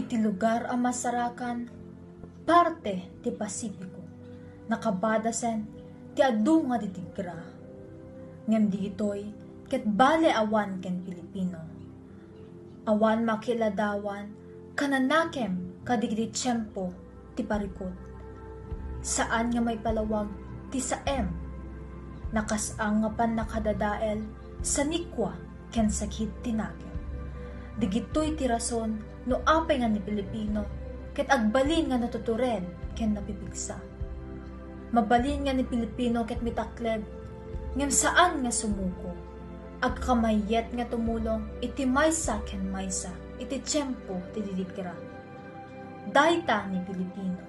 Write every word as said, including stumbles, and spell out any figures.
Ti lugar a masarakan, parte ti Pasifico, nakabadasen ti adu nga didigra. Ngem digitoy ket bale awan ken Pilipino. Awan makiladawan, kananakem kadagiti tiempo ti parikut. Saan nga maipalawag ti saem. Nakasang nga pannakadadael, sanikua ken sakit ti nakem. Digitoy ti rason no apay nga ni Pilipino ket agbalin nga natutured ken napipigsa. Mabalin nga ni Pilipino ket mitakleb, ngem saan nga sumuko. Agkamayyet nga tumulong iti maysa ken maysa iti tiempo ti didigra. Dayta ni Pilipino.